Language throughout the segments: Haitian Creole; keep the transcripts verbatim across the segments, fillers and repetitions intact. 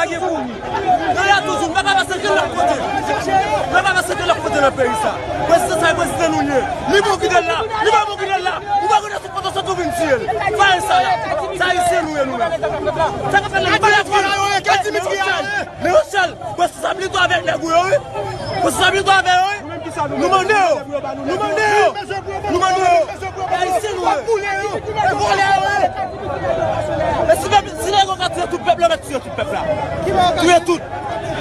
Yo la toujou, nou pa ka pase ankenn lòt kote. Nou pa ka pase ankenn lòt kote nan peyi sa. Prezidan sa, e prezidan nou ye. Li bon kite l la, li pa bon kite l la. Ou pa konnen sou potansye tou vin tiye l. Pa e sa la. Sa ayisyen nou ye nou menm. Sa k ap fèt la, nou pa dakò. Men Rochèl, responsabilite w avèk nèg ou yo, wi. Responsabilite w avè yo, wi. Nou mande yo. Nou mande yo. Nou mande yo. E ayisyen nou ye. E vòlè yo ye. E si pèp, si nèg yo ka tiye tout pèp la, yo mèt tiye tout pèp la. Touye tout.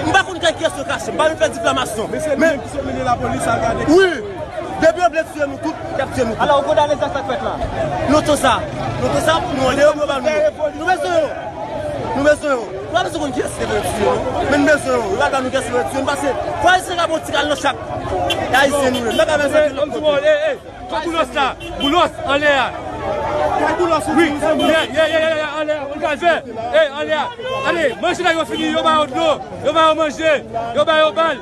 M pa konn kay kiyès yo kache. M pa vin fè difamasyon. Men se nou menm ki sot mennen lapolis al gade. Wi. Depi yo vle tiye nou tout, y ap tiye nou tout. Alò, ou kondane sa k fèt la? Nou to sa. Nou to sa, nou anlè yo, nou ba nou yo. Nou bezwen yo. Nou bezwen yo. Nou pa bezwen konn kiyès ki te vle tiye yo. Men nou bezwen yo. Yo pa ba nou kiyès ki te vle tiye nou. Paske fò ayisyen ka pran ti kal nan chak. E ayisyen nou ye. Nou pa ka bezwen ankenn lòt kote. Kòm Boulos la. Boulos, anlè a. Wi, ye, ye, ye, ye, anlè a. Ou ka fè. Ey, anlè a. Ale, manje la yo fini, yo ba yo dlo, yo ba yo manje, yo ba yo bal.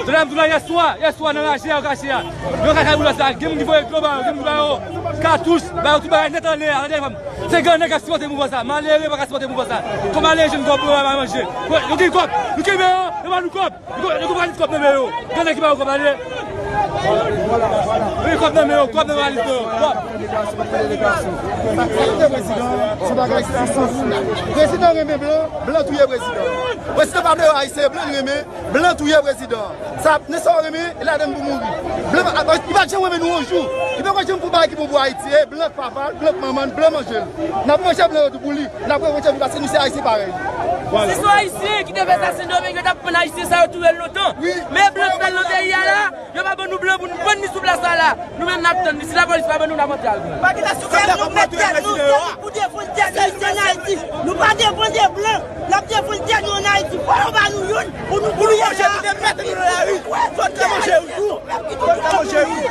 Jodi a m di w la, yèswa, yèswa nan raje a yo kache a. Yo ka kay Boulos la, gen moun ki voye dlo ba yo, gen moun ki ba yo katouch, ba yo tout bagay nèt anlè a, tande fò m. Se gran nèg k ap sipòte mouvman sa, malere pa ka sipòte mouvman sa. Kòm malere jwenn kòb, yo ba yo manje. Yo gen kòb, nou kenbe yo, yo ba nou kòb. Yo, yo konprann kòb nan men yo. Gen nèg ki ba yo kòb ale. Wi, kòb nan men yo, kòb nan valiz yo, kòb. Prezidan renmen blan, blan touye prezidan. Prezidan pa vle wè ayisyen, blan li renmen, blan touye prezidan. Sa, nan sa w renmen, e ladan pou mouri. Blan pa, li pa t janm renmen nou yon jou. Li pa t janm fè yon bagay ki bon pou Ayiti. E blan k papa l, blan k manman l, blan manje l. N ap manje blan yo tou pou li. N ap revanche li paske nou se ayisyen parèy. Si se yon ayisyen ki te fè sa Sendomeng, yo t ap pran ayisyen sa yo touye l lontan. Men blan k fè l nan peyi a la, yo pa ban nou blan pou nou pran ni sou plas la la. Nou menm n ap tann li. Si lapolis pa ban nou, n ap antre al. Pa gen la sou kap la pou mwen touye prezidan yo a. Pou defann tèt nou isi ann Ayiti. Nou pa defann de blan. N ap defann tèt nou ann Ayiti. Fò yo ba nou youn pou nou touye la. Pou nou manje, nou te mete nou nan lari. Fò n te manje youn tou. Fò n te manje youn.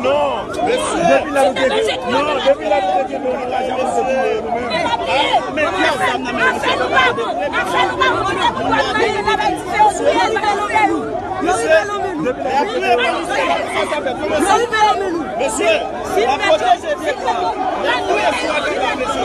Non, depi lè nou te vin, non, depi lè nou te vin, nou pa janm ase pou nou menm. Men ki zam nan men nou, se pa de. Mesye, depi lè nou te vin, sa, sa fè kòman sa? Mesye, n ap pwoteje pèp la. N ap touye sou pèp la, mesye.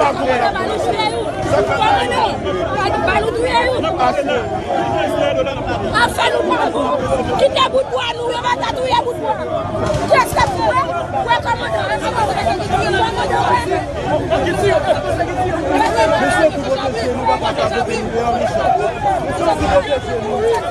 Kòmando, ba nou touye yo. Kòmando, ba nou touye yo. Afè nou pa bon. Kite bout bwa nou, yo pa ka touye bout bwa. Kiyès k ap touye? Wè kòmando, wè kòmando, wè kòmando, wè. Mesye, pou pwoteje nou, papa, ka pwoteje nou deyò, mesye. Mesye, pou pwoteje nou.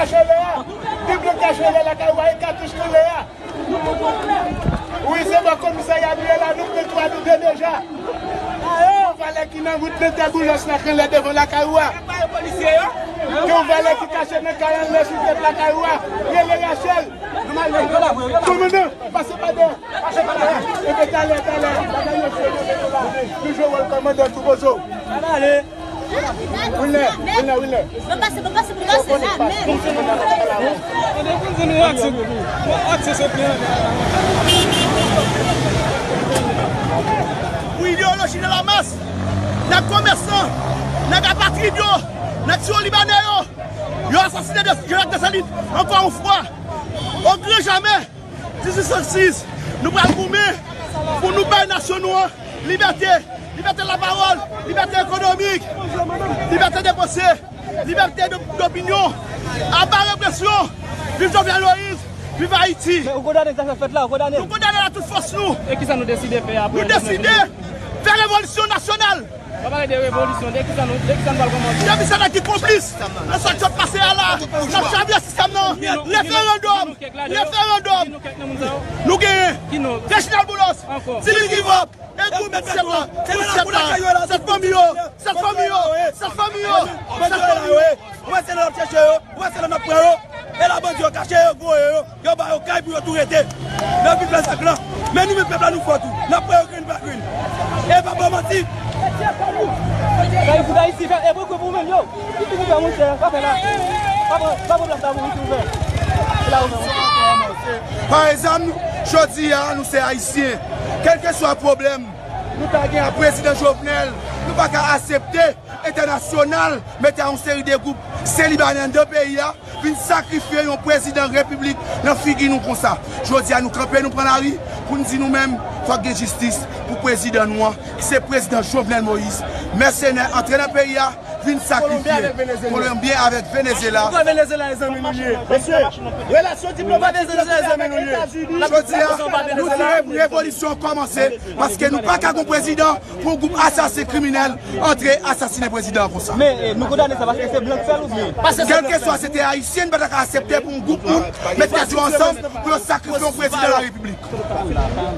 Kache lè a. Gen blan kache lè lakay ou a, e katouch ki lè a. Wi, se bò komisarya nou ye la, nou pran twa nou de deja. Yon valè ki nan wout nan tè Boulos la, ki anlè devan lakay ou a. Gen yon valè ki kache nan kay anlè sou tèt lakay ou a. Rele Rachel. Kòmandan, pase pa dèyè. Pase pa dèyè. Epi talè, talè, bagay yo fè. Nou jwe wòl kòmandan tou bozo. Wi lè, wi lè, wi lè. Bon pase, bon pase, bon pase, la menm. Pou ideoloji de la mas, nèg komèsan, nèg apatrid yo, nèg Siyon Libanè yo, yo asasinen de Jean-Jacques Dessalines ankò yon fwa. Au grand jamais, dizuit san sis, nou pral goumen pou nou bay nasyon nou an libète, libète lapawòl, libète ekonomik, libète de panse, libète de, dopinyon. Aba represyon! Viv Jovenel Moïse! Viv Ayiti! Men ou kondane sa k ap fèt la, ou kondane l? Nou kondane l ak tout fòs nou! E kisa nou deside fè apre? Nou deside fè revolisyon nasyonal! W ap pale de revolisyon, de kisa nou, de kisa nou pral kòmanse? Depi se nèg ki konplis nan sa k sot pase a la, n ap chavire sistèm nan. Referandòm, referandòm. Nou genyen Reginald Boulos, Timmy Givop, e gwoup sèt la, gwoup sèt la, sèt fanmi yo, sèt fanmi yo, sèt fanmi yo, sèt fanmi yo. Ou wè se lè n ap chèche yo, ou wè se lè n ap pran yo. E la bandi yo kache yo, voye yo, yo ba yo kay pou yo tou rete. Yo vin fè zak lan. Men nou menm pèp la nou fò tou. N ap pran yo grenn pa grenn. E pa ba w manti. Sa e pou Dayiti fè, e pou, pou, pou menm yo. Ki fini fè monchè, pa fè la. Pa pran, pa pran plas la pou ou tou fè. Se la ou menm. Parèzanm, jodi a, nou se Ayisyen. Kèlkeswa pwoblèm nou ta gen ak prezidan Jovenel, nou pa ka aksepte entènasyonal mete a yon seri de gwoup se Libanè anndan peyi a, vin sakrifye yon prezidan repiblik nan figi nou konsa. Jodi a, nou kanpe, nou pran lari pou n di nou menm, fòk gen jistis pou prezidan nou an, ki se prezidan Jovenel Moïse. Mèsenè antre nan peyi a, vin sakrifye. Kolonbyen avèk Venezyela. Poukwa Venezyela e zanmi nou ye? Mesye, relasyon diplomatik ant Etazini. Jodi a, nou di rev-, revolisyon kòmanse, paske nou pa ka gon prezidan pou yon gwoup asasen kriminèl antre asasinen prezidan an konsa. Men, eh, nou kondane sa paske se blan k fè l oubyen? Kèlkeswa se te Ayisyen, n pa ta ka aksepte pou yon gwoup moun met tèt yo ansanm pou yo sakrifye yon prezidan la repiblik.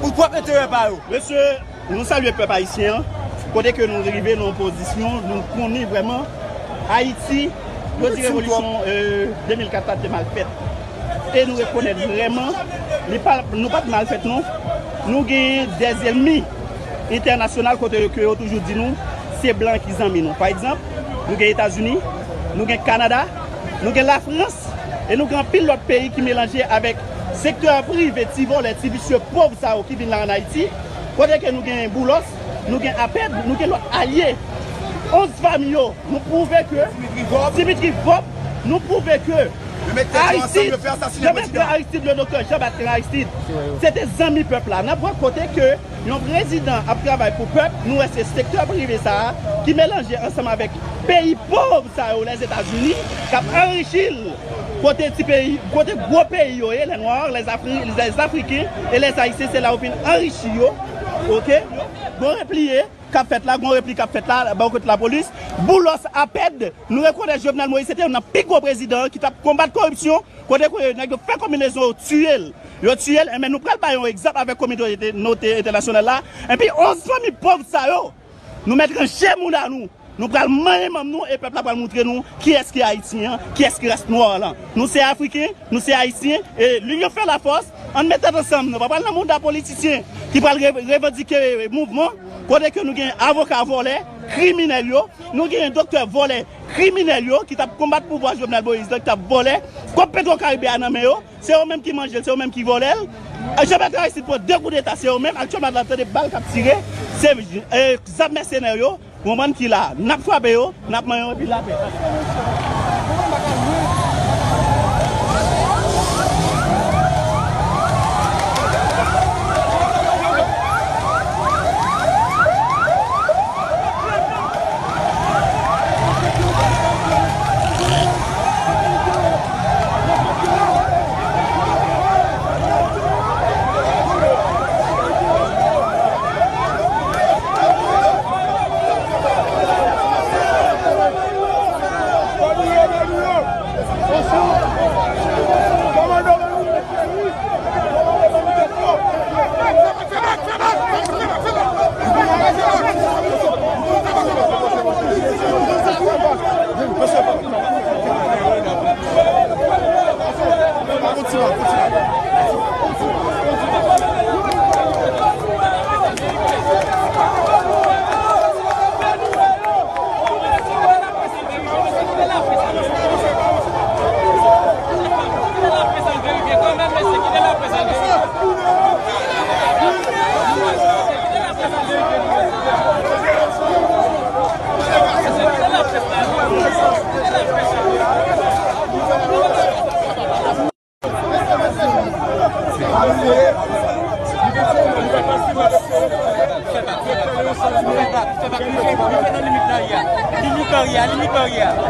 Pou pwòp enterè pa yo. Mesye, nou salye pèp ayisyen an, kote ke nou rive nan yon pozisyon, nou konnen vrèman Ayiti, yo di revolisyon, eh, de mil kat la te mal fèt. E nou rekonèt vrèman, li pa, nou pa t mal fèt non. Nou genyen dèzennmi entènasyonal kote ke yo toujou di nou se blan ki zanmi nou. Pa egzanp, nou gen Etazini, nou gen Kanada, nou gen Lafrans, e nou gen anpil lòt peyi ki melanje avèk sektè prive, ti vòlè, ti visye, pòv sa yo ki vin la ann Ayiti, kote ke nou gen Boulos, nou gen APED, nou gen lòt alye. Onz fanmi yo, nou pwouve ke Dimitri Vorbe, nou pwouve ke Aristide, yo mete Aristide, le doktè Jean Bertrand Aristide, se te zanmi pèp la. N ap wè kote ke yon prezidan ap travay pou pèp, nou wè se sektè prive sa a ki melanje ansanm avèk peyi pòv sa yo, Lèzetazini, k ap anrichi l. Kote ti peyi, kote gwo peyi yo ye, lè nwa, lè afri-, lè afriken e lè ayisyen, se la yo vin anrichi yo. Oke? Gon repliye k ap fèt la, gon repli k ap fèt la, bò kote lapolis. Boulos, APED, nou rekonèt Jovenel Moïse se te youn nan pi gwo prezidan ki t ap konbat koripsyon, kote ke nèg yo fè konbinezon, yo tiye l. Yo tiye l, enben nou pral bay yon egzanp avèk kominote entènasyonal la. Epi onz fanmi pòv sa yo, nou mèt ranje mouda nou. Nou pral manyen manm nou e pèp la pral moutre nou kiyès ki ayisyen an, kiyès ki ras nwa lan. Nou se afriken, nou se ayisyen, e l'union fait la force, ann met tèt ansanm, nou pa pral nan mouda politisyen ki pral re-, revandike mouvman, kote ke nou gen avoka vòlè, kriminèl yo, nou gen doktè vòlè, kriminèl yo ki t ap konbat pouvwa Jovenel Moïse la, ki t ap vòlè kòb Petwokaribe a nan men yo, se yo menm ki manje l, se yo menm ki vòlè l. Jean Bertrand Aristide pran de koudeta, se yo menm, aktyèlman la tande bal k ap tire, se, eh, zam mèsenè yo, konprann ki la, n ap frape yo, n ap manyen yo, epi lapè.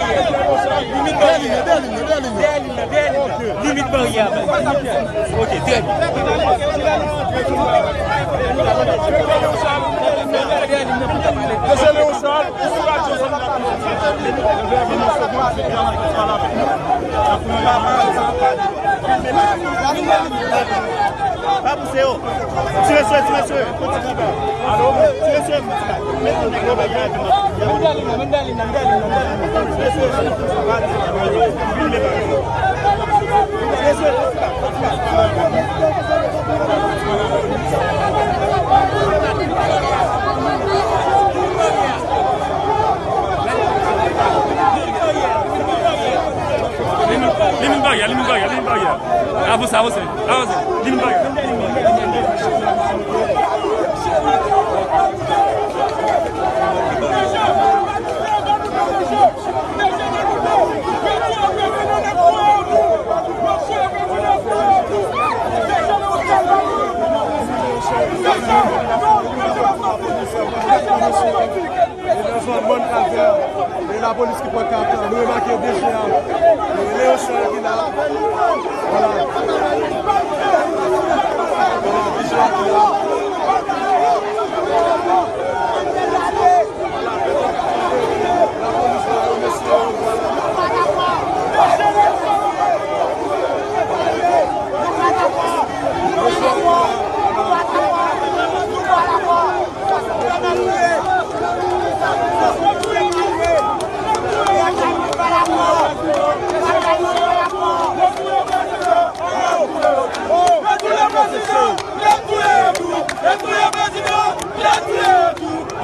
baryè. Limit baryè. Dèyè limit, dèyè limit, dèyè limit. Dèyè limit, dèyè limit. Limit baryè. Ok, trè byen. Mesye Leon Charles, ou sou radyo, sa n ap pale. Pa pouse yo. Tire sou yo, tire sou yo. Alo, tire sou yo. Li menm baryè, li menm baryè, li menm baryè. Avanse, avanse, avanse. Li menm baryè. E nan zòn Mòn Kalvè, e lapolis ki pran kat, nou remake D G a, e Leon Charles ki la. Vwala. Vwala, D G a ki la. Lapolis la, yo, mesye, vwala.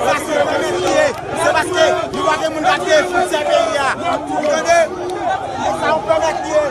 Sa se yon mèt li ye. Se paske nou pa gen moun k ap defann sè peyi a. Ou tande? E sa yon pwomès li ye.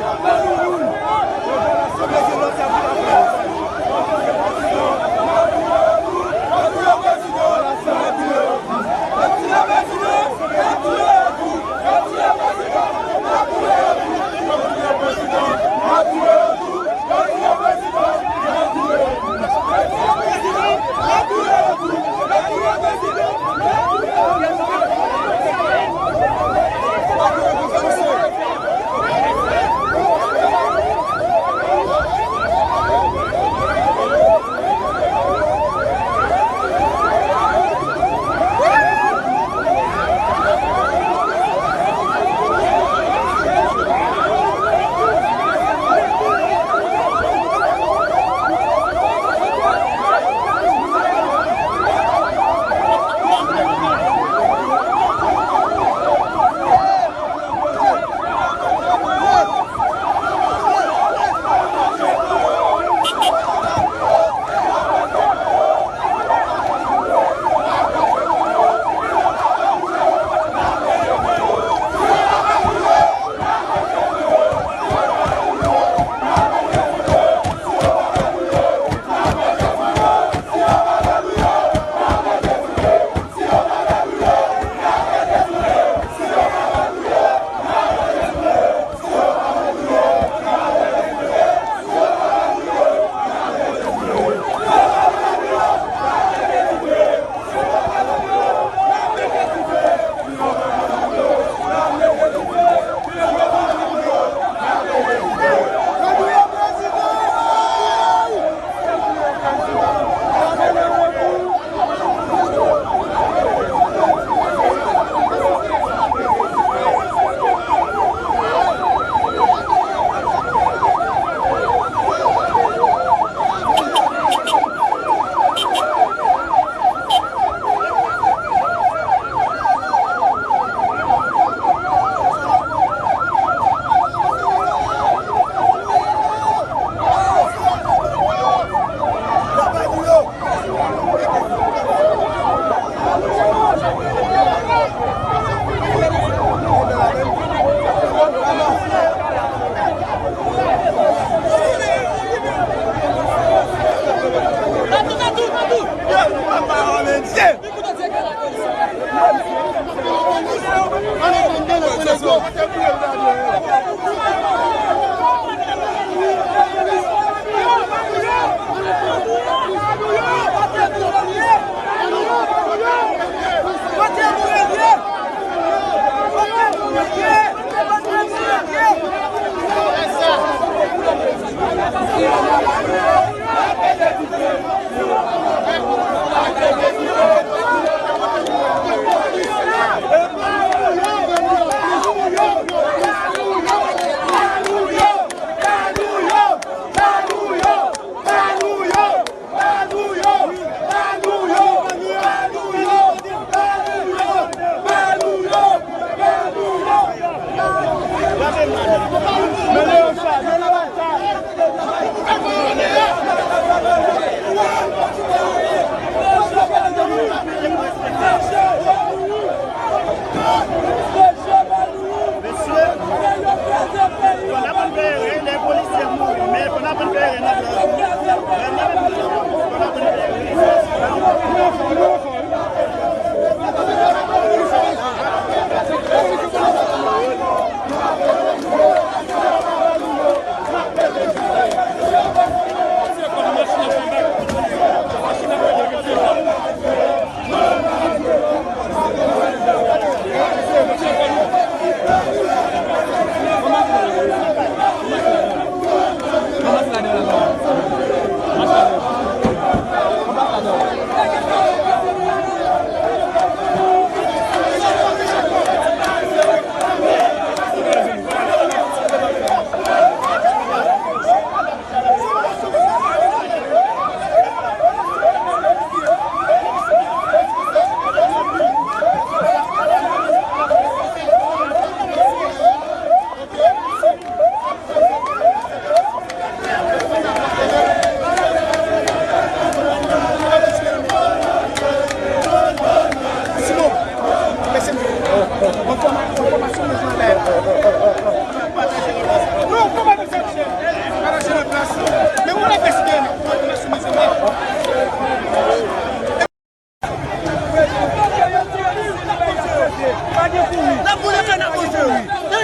N ap boule fè nan manje wi. Nan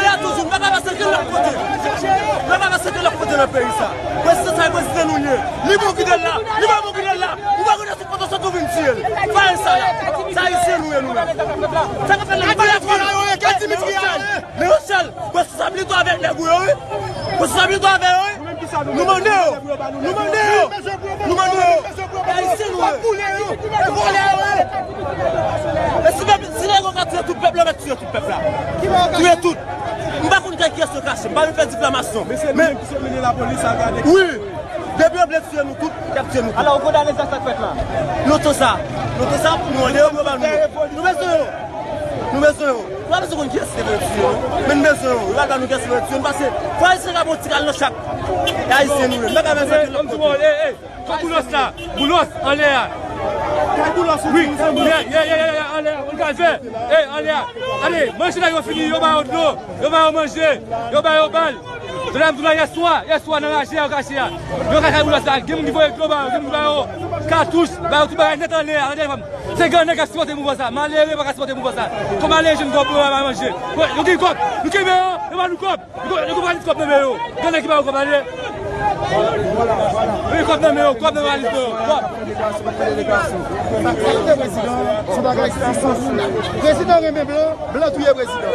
yè toujou, nou pa ka pase kel lòt kote. Nou pa ka pase kel lòt kote nan peyi sa. Prezidan sa e prezidan nou ye. Li bon kite l la, li pa bon kite l la. Ou pa konnen si potosyèl tou vin tiye l. Fayè sa la. Sa ayisyen nou ye nou menm. Sa k ap fèt la, nou pa la fini. Men Rochèl, responsabilite w avèk nèg ou yo wi. Responsabilite w avè yo wi. Nou mande yo. Nou mande yo. Nou mande yo. E ayisyen nou ye. E vòlè yo ye. E si pèp, si nèg yo ka tiye tout pèp la, yo mèt tiye tout pèp la. Tiye tout. M pa konn kiyès yo kache. M pa vin fè difamasyon. Men se nou menm ki se mennen lapolis al gade. Wi. Depi yo vle tiye nou tout, y ap tiye nou tout. Alò, ou kondane sa k fèt la? Note sa. Note sa pou nou. Lè yo ban nou yo. Nou bezwen yo. Nou bezwen yo. Nou pa bezwen konn kiyès ki te vle tiye nou. Men nou bezwen yo. Yo pa ban nou kiyès ki te vle tiye nou. Paske fò ayisyen ka pran ti kal nan chak. E ayisyen nou ye. Nou pa ka bezwen lòt kote. Boulos la. Boulos anlè a. Wi. Ye, ye, ye, ye, anlè a. Pou kalvè. E, anlè a. Gade, manje la yo fini. Yo ba yo dlo. Yo ba yo manje. Yo ba yo bal. Medam, tou la, yèswa, yèswa nan raje a, yo kache a. Yo kache a, yo la sa, gen moun ki voye dlo ba yo, gen moun ki ba yo katouch, ba yo tout bagay nèt anlè a, tande fanm. Se gran nèg k ap sipòte mouvman sa, malere pa ka sipòte mouvman sa. Kòm malere jwenn kòb pou yo ba manje. Yo gen kòb, nou kenbe yo, yo ba nou kòb. Yo, yo gen kòb nan men yo. Gen nèg ki ba yo kòb ale. Yo gen kòb nan men yo, kòb nan valiz yo, kòb. Prezidan renmen blan, blan touye prezidan.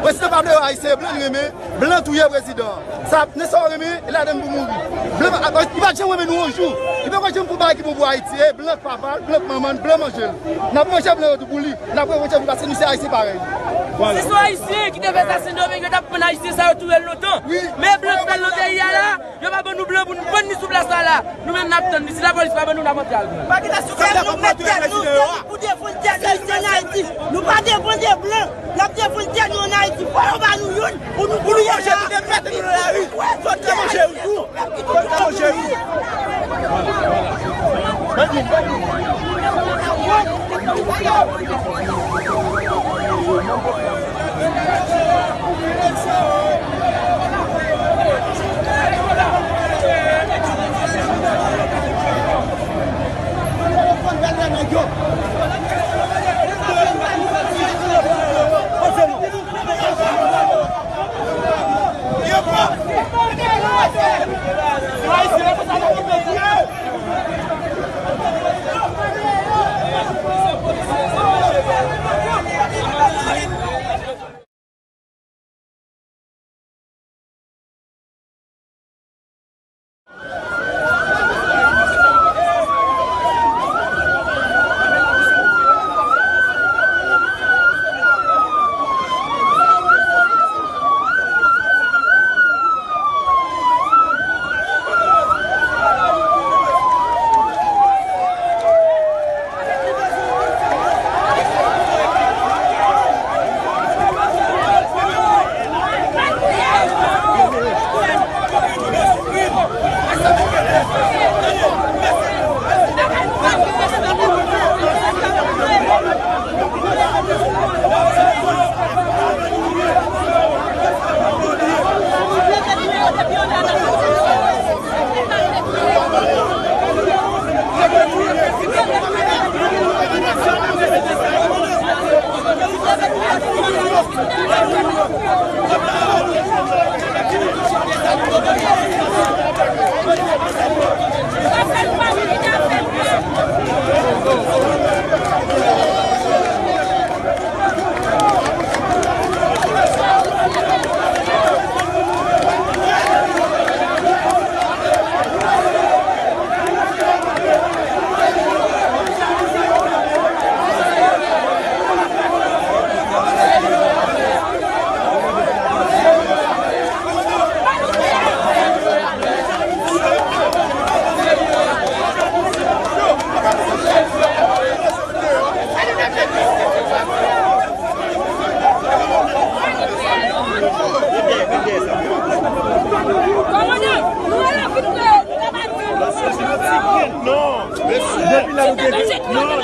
Prezidan pa vle wè ayisyen, blan li renmen. Blan touye prezidan. Sa, nan sa w renmen, e ladann pou mouri. Blan, li pa t janm renmen nou yon jou. Li poko janm fè yon bagay ki bon pou Ayiti. E blan k papa l, blan k manman l, blan manje l. N ap manje blan yo tou pou li. N ap manje pou li paske nou se ayisyen parèy. Si se yon ayisyen ki te fè sa Sendomeng, yo t ap pran ayisyen sa yo touye l lontan. Men blan k fè l nan peyi a la, yo pa ban nou blan pou n vann li sou plas la la. Nou menm n ap tann li. Si lapolis pa ban nou, n ap antre al vann. Paske nou mèt tèt nou, se nou pou defann tèt nou isi ann Ayiti. Nou pa defann de blan. N ap defann tèt nou ann Ayiti. Fò yo ba nou youn pou nou, pou nou manje, pou nou mete nou nan lari. Sòt nan manje wi. Sòt nan manje wi.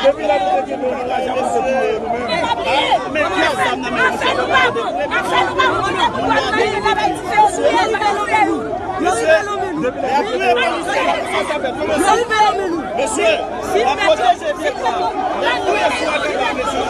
Depi lè nou te kenbe nou la, nou te touye nou menm. Men kè zam nan men misye. Afè nou pa bon, afè nou pa bon, nou te pou pran nan men la bay ti fè yo touye l, pa nan men nou. Yo rive nan men nou. Yo rive nan men nou. Mesye, n ap pwoteje pèp la. N ap touye sou avèk la, mesye.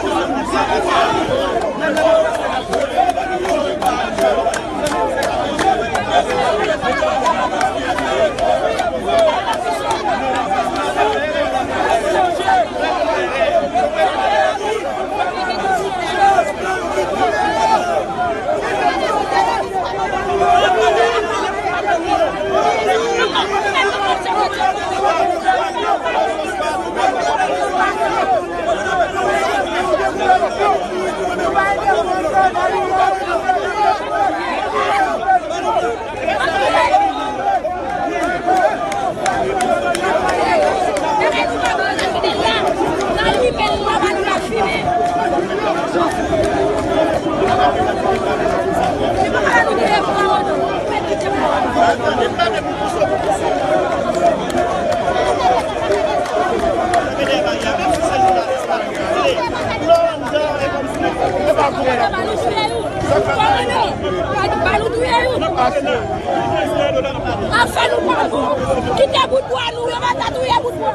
Afè nou pa bon. Kite bout bwa nou, yo pa ta touye bout bwa.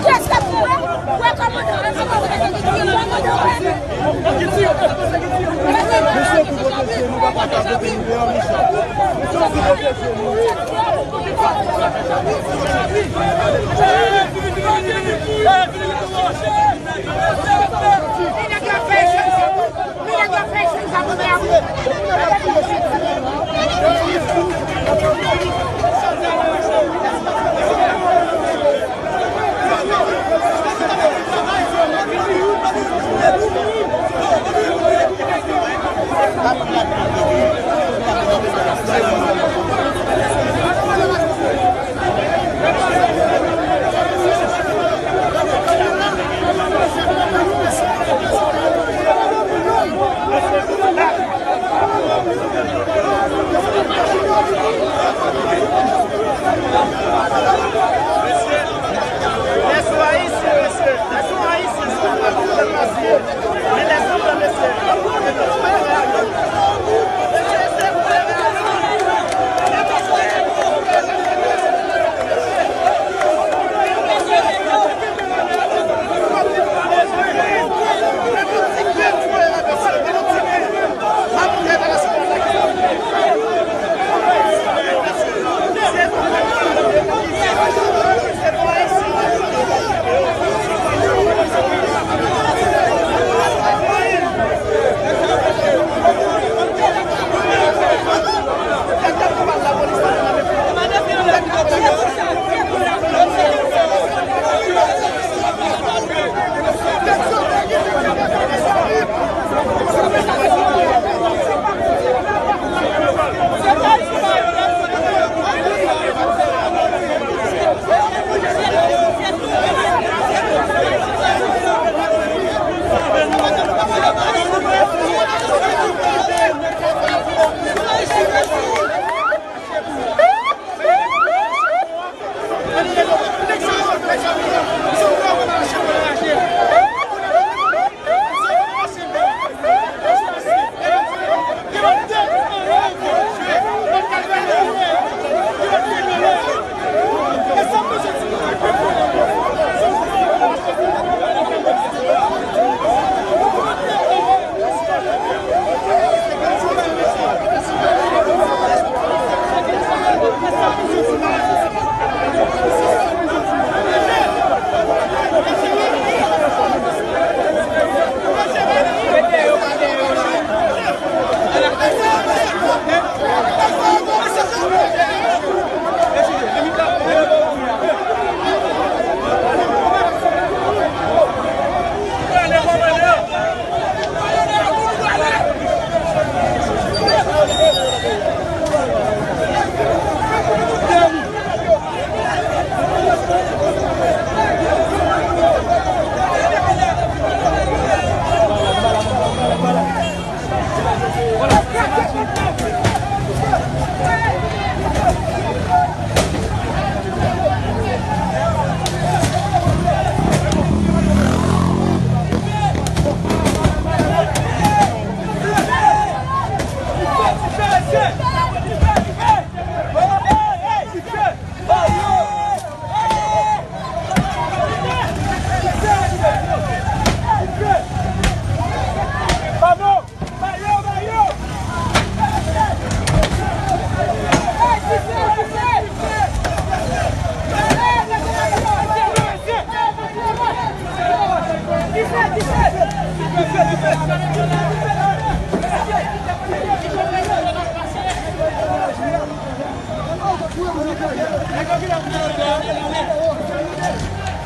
Kiyès k ap touye? Wè kòmandan, wè kòmandan, wè kòmandan, wè. Mesye, pou pwoteje nou, papa, ta pwoteje nou, mesye. Mesye, pou pwoteje nou.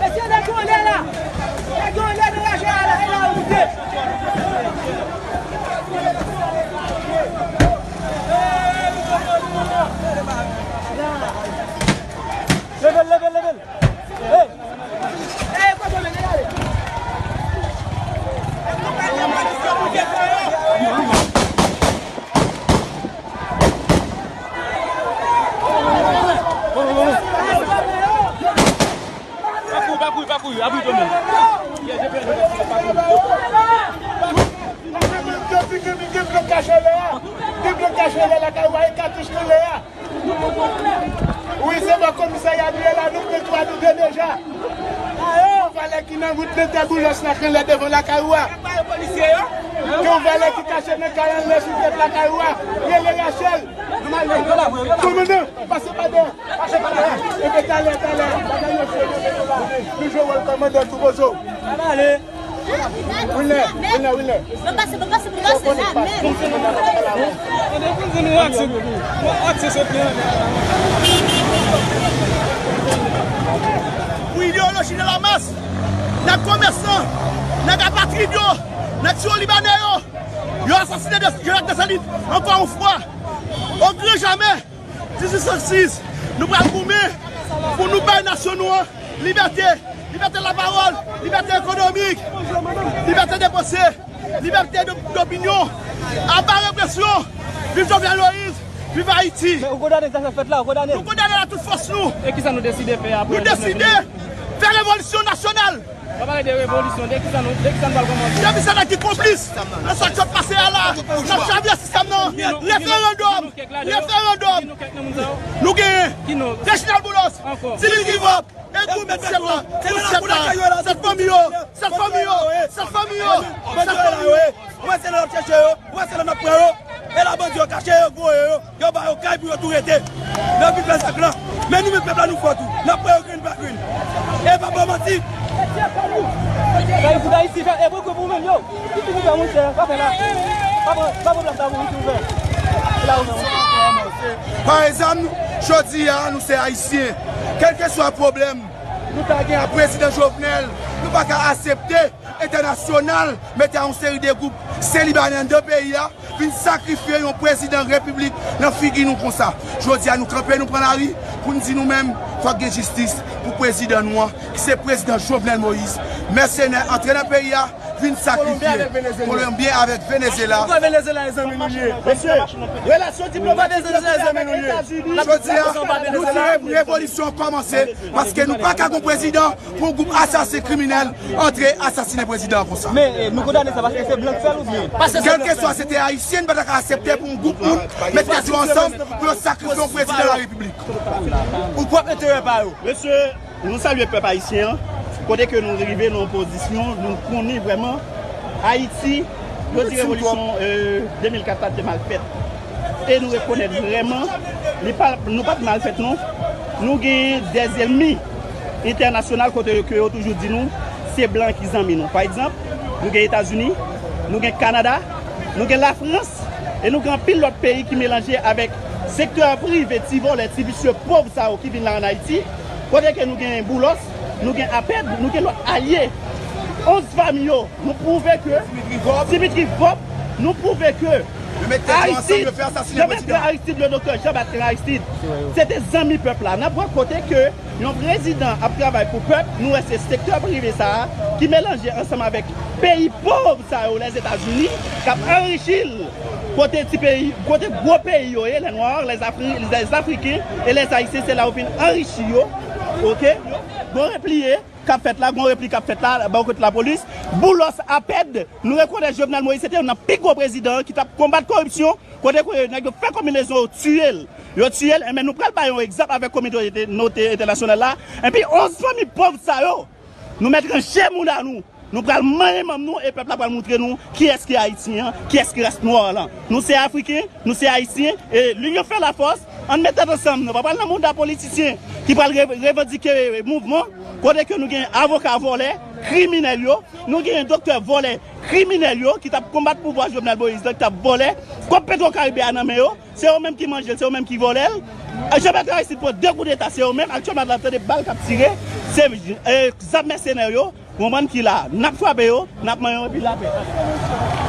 Mesye, nèg yo anlè la. Nèg yo anlè nan raje a la, e la yo moute. Leve l, leve l, leve l. Hey! Pa kouri, pa kouri, pa kouri, abri do men. Gen blan kache lè a. Gen blan kache lè lakay ou a, e katouch nan lè a. Wi, se bò komisarya nou ye la, nou pran twa, nou de deja. Yon valè ki nan wout nan tè Boulos la, k anlè devan lakay ou a. Gen yon valè ki kache nan kay anlè sou tèt lakay ou a. Rele Rachel. Kòmandan, pase pa dèyè. Epi talè, talè, bagay yo fè, nou jwe wòl kòmandan tou bozo. Wilner, Wilner, Wilner. Mwen pase, mwen pase, mwen pase la menm. Pou ideyoloji de la mas, nèg komèsan, nèg apatrid yo, nèg Siwo Libanè yo, yo asasinen de, Jovenel Desalin ankò yon fwa. Au grand jamais, dizuit san sis, nou pral goumen pou nou bay nasyon nou an libète, libète lapawòl, libète ekonomik, libète de panse, libète de, dopinyon. Aba represyon, viv Jovenel Moïse, viv Ayiti. Men ou kondane sa k ap fèt la, ou kondane l? Nou kondane l a tout fòs nou. E kisa nou deside fè apre? Nou deside fè revolisyon nasyonal. W ap pale de revolisyon, de kisa nou, de kisa nou pral kòmanse? Depi se nèg ki konplis nan sa k sot pase a la, n ap chavire sistèm nan. Referandòm, referandòm. Nou genyen Reginald Boulos, Dimitri Vorbe, e gwoup sèt la, gwoup sèt la, sèt fanmi yo, sèt fanmi yo, sèt fanmi yo, sèt fanmi yo. Ou wè se lè n ap chèche yo, ou wè se lè n ap pran yo. E la bandi yo kache yo, voye yo, yo ba yo kay pou yo tou rete. N ap vin fè zak lan. Men nou menm pèp la nou fò tou. N ap pran yo grenn pa grenn. E pa ba w manti. Bay fout Ayiti fè, e pran koup ou menm yo. Ki fini fè monchè, pa fè la. Pa pran, pa pran plas la pou ou fè. E la ou menm. Pare zam nou, jodi a nou se Ayisyen. Kèlkeswa pwoblèm nou ta gen ak prezidan Jovenel, nou pa ka aksepte entènasyonal mete a yon seri de gwoup, se Libanè anndan peyi a, vin sakrifye yon prezidan repiblik nan figi nou konsa. Jodi a nou kanpe, nou pran lari pou n di nou menm, fòk gen jistis pou prezidan nou an, ki se prezidan Jovenel Moïse. Mèsenè antre nan peyi a, vin sakrifye. Kolonbyen avèk Venezyela. Poukwa Venezyela e zanmi nou ye? Mesye, relasyon diplomatik yo se avèk Etazini. Jodi a, nou di revolisyon an kòmanse, paske nou pa ka gon prezidan pou yon gwoup asasen kriminèl antre asasinen prezidan an konsa. Men, eh, nou kondane sa paske se blan k fè l oubyen? Kèlkeswa se te Ayisyen, n pa ta ka aksepte pou yon gwoup moun met tèt yo ansanm pou yo sakrifye yon prezidan la repiblik. Pou pwòp enterè pa yo. Mesye, nou salye pèp ayisyen an. Kote ke nou rive nan opozisyon, nou konnen vrèman Ayiti, yo di revolisyon, eh, de mil kat la te mal fèt. E nou rekonèt vrèman, li pa, nou pa t mal fèt non. Nou gen dèz ènmi entènasyonal kote ke yo toujou di nou se blan ki zanmi nou. Pa egzanp, nou gen Etazini, nou gen Kanada, nou gen Lafrans, e nou gen anpil lòt peyi ki melanje avèk sektè prive, ti vòlè, ti visye pòv sa yo ki vin la ann Ayiti. Kote ke nou gen Boulos, nou gen APED, nou gen lòt alye. Onz fanmi yo, nou pwouve ke Dimitri Vorbe, nou pwouve ke Aristide, yo mete Aristide, le doktè Jean Bertrand Aristide, se te zanmi pèp la. N ap wè kote ke yon prezidan ap travay pou pèp, nou wè se sektè prive sa a ki melanje ansanm avèk peyi pòv sa yo, Lèzetazini, k ap anrichi l. Kote ti peyi, kote gwo peyi yo ye, lè nwa, lè afri, lè afriken e lè ayisyen, se la yo vin anrichi yo. Oke? Gon repliye k ap fèt la, gon repli k ap fèt la, bò kote lapolis. Boulos, APED, nou rekonèt Jovenel Moïse se te youn nan pi gwo prezidan ki t ap konbat koripsyon, kote ke nèg yo fè konbinezon, yo tiye l. Yo tiye l, enben nou pral bay yon egzanp avèk kominote entènasyonal la. Epi onz fanmi pòv sa yo, nou mèt ranje mouda nou. Nou pral manyen manm nou e pèp la pral moutre nou kiyès ki ayisyen an, kiyès ki ras nwa lan. Nou se afriken, nou se ayisyen, e linyon fè lafòs, ann met tèt ansanm. Nou pa pral nan mouda politisyen ki pral re-, revandike mouvman, kote ke nou gen avoka vòlè, kriminèl yo, nou gen doktè vòlè, kriminèl yo ki t ap konbat pouvwa Jovenel Moïse la, ki t ap vòlè kòb Petwokaribe a nan men yo. Se yo menm ki manje l, se yo menm ki vòlè l. Jean Bertrand Aristide pran de koudeta, se yo menm. Aktyèlman, n ap tande bal k ap tire, se e, zam mèsenè yo, konprann, ki la. N ap frape yo, n ap manyen yo, epi lapè.